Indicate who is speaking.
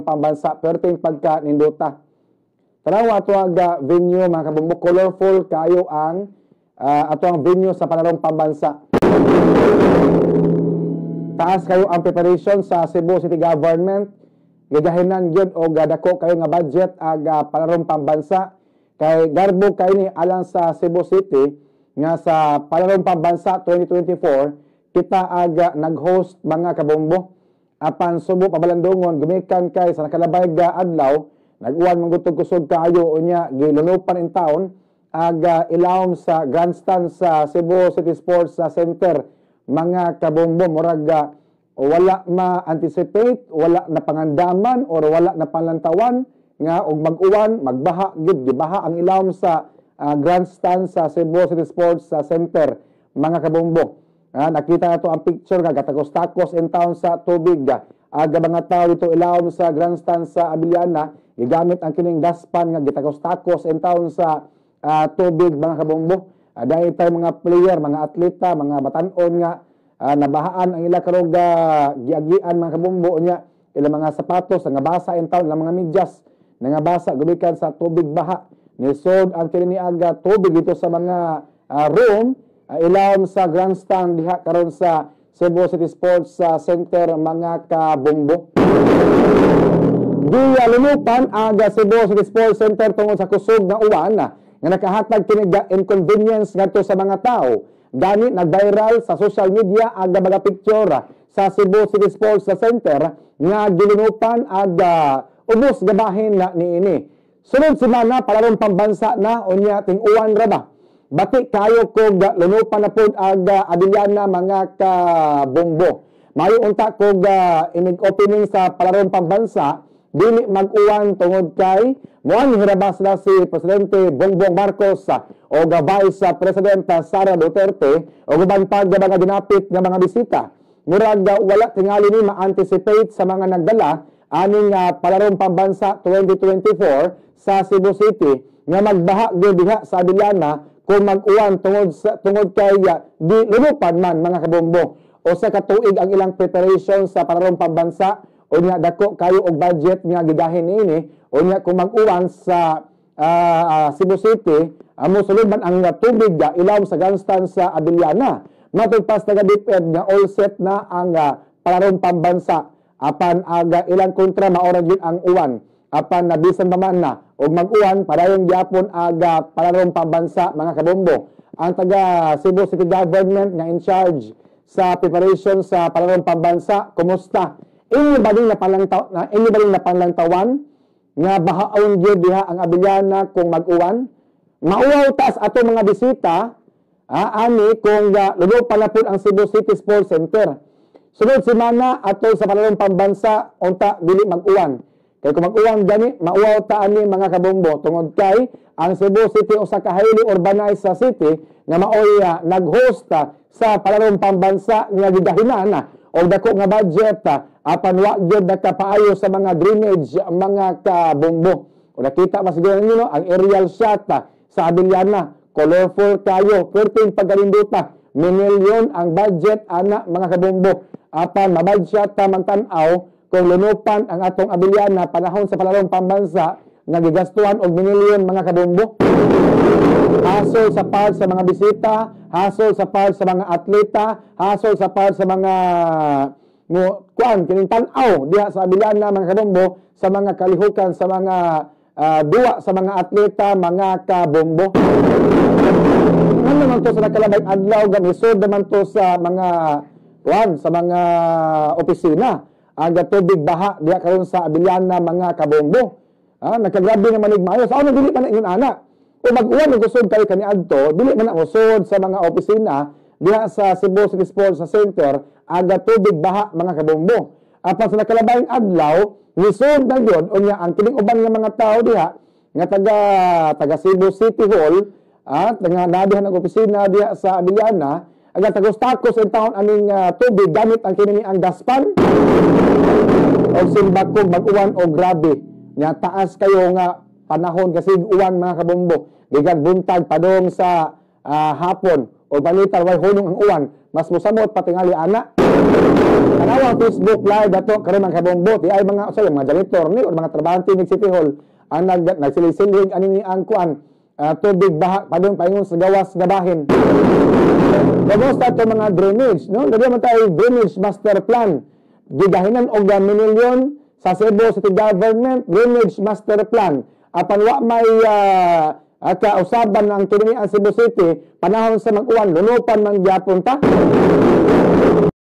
Speaker 1: Pambansa, perting pagka nindota. Tanawa ato ang venue, mga kabombo, colorful kayo ang ato ang venue sa Palarong Pambansa. Taas kayo ang preparation sa Cebu City Government. Gigahinan gyud og dako kayo nga budget ag Palarong Pambansa kay garbo kayo ni alang sa Cebu City nga sa Palarong Pambansa 2024 kita ag nag-host, mga kabombo. Apan subo pabalandungon gumikan kay sa nakalabay ga adlaw nag-uwan man gud kusog kaayo, unya gilunupan in town ag ilawom sa grandstand sa Cebu City Sports Center, mga kabombo. Murag wala ma-anticipate, wala na pangandaman or wala na panlantawan nga og mag-uwan, magbaha gid, gibaha ang ilawom sa grandstand sa Cebu City Sports Center, mga kabombo. Nakita nato ang picture nga gatagos-takos in town sa tubig. Aga mga tao dito ilawom sa grandstand sa Abellana, gigamit ang kining daspan nga gitagos-takos in town sa tubig, mga kabombo. Dahil tayo mga player, mga atleta, mga batanon nga nabahaan ang ila karog giagian, mga kabombo, nya ilang mga sapatos nga basa in town, ilang mga medyas nga basa gumikan sa tubig baha. Nisod ang kini aga tubig dito sa mga room ilawom sa grandstand diha karon sa Cebu City Sports Center, mga kabombo. Giya lumupan ang Cebu City Sports Center tungod sa kusog nga uwan nga nakahatag kini inconvenience ngadto sa mga tao. Gani nag-viral sa social media ang mga picture sa Cebu City Sports Center nga gilunupan ag ubos gabahin na niini. Sunod semana Palarong Pambansa na, unya ting-uwan ra ba? Bati kayo kog lunupan na pod ag Abellana, mga kabombo. Mayo unta kog inig opening sa Palarong Pambansa dili mag-uwan tungod kay moan hirabas na si Presidente Bongbong Marcos o Vice President Sara Duterte o uban pa mga dinapit nga mga bisita. Murag wala tingali ni ma-anticipate sa mga nagdala aning Palarong Pambansa 2024 sa Cebu City nga magbaha gyud diha sa Abellana kung mag-uwan tungod kay di lumupan man, mga kabombo. Usa ka tuig ang ilang preparation sa Palarong Pambansa, unya dako kayo og budget nga gigahin niini, unya kung mag-uwan sa Cebu City, mosulod man ang tubig ilawom sa grandstand sa Abellana. Matod pa sa taga DepEd nga all set na ang Palarong Pambansa, apan aga ilang kontra maora gyud ang uwan. Apan nabisan pa man na og mag-uwan, padayon gyapon aga Palarong Pambansa, mga kabombo. Ang taga Cebu City Government nga in charge sa preparation sa Palarong Pambansa, kumusta? Inyo ba din napanlantawan nga bahaon gyud diha ang Abellana kung mag-uwan? Mauwaw tas ato mga bisita ani kung lulupan na pud ang Cebu City Sports Center. Sunod semana atol sa Palarong Pambansa, unta dili mag-uwan. Kay kung mag-uwan gani, mauwaw ta ani, mga kabombo, tungod kay ang Cebu City usa ka highly urbanized sa city nga maoy nag-host sa Palarong Pambansa nga gigahinan og dako nga budget, apan wa gyud nakapaayo sa mga drainage, mga kabombo. O nakita ba siguro ninyo, no, ang aerial shot sa Abellana, colorful kayo, perting pagkalinduta, minilyon ang budget ana, mga kabombo. Apan mabadshot ta magtan-aw kung lunupan ang atong Abellana panahon sa Palarong Pambansa nga gigastuhan og minilyon, mga kabombo. Hasol sa part sa mga bisita, hasol sa part sa mga atleta, hasol sa part sa mga mo kuan kining tan-aw diha sa Abellana, mga kabombo, sa mga kalihukan sa mga duwa sa mga atleta, mga kabombo. Ano naman to sa nakalabay adlaw gamisod naman to sa mga kuan sa mga opisina ang tubig baha diha karon sa Abellana, mga kabombo. Nakagrabe naman ig maayo. Sa ano dili pa na ingon ana? O mag-uwan og kusog kayo kaniadto, dili man na usod sa mga opisina diha sa Cebu City Sports Center aga tubig baha, mga kabombo. Apan sa nakalabayng adlaw, nisod na gyud, unya ang kining uban nga mga tao diha nga taga taga Cebu City Hall at nga nadihan ang opisina diha sa Abellana, aga tagos-takos in taon aning tubig gamit ang kini ang daspan. Og simbakog mag-uwan og grabe nya taas kayo nga panahon kasi uwan, mga kabombo, gikan buntag padong sa hapon o balitar way hunong ang uwan. Mas musamot patingali ana. Tanawa ang Facebook Live ato karon, mga kabombo, di ay mga sa mga janitor ni or mga trabahante ni City Hall ang nagsilid-silid ani ni ang kuan tubig baha padung paingon sa gawas nga bahin. Kamusta ato mga drainage, no? Dili man tayo drainage master plan. Gigahinan og milyon sa Cebu City Government drainage master plan. Apan wa may kausaban ang kini ang Cebu City, panahon sa mag-uwan, lunupan man gyapon ta.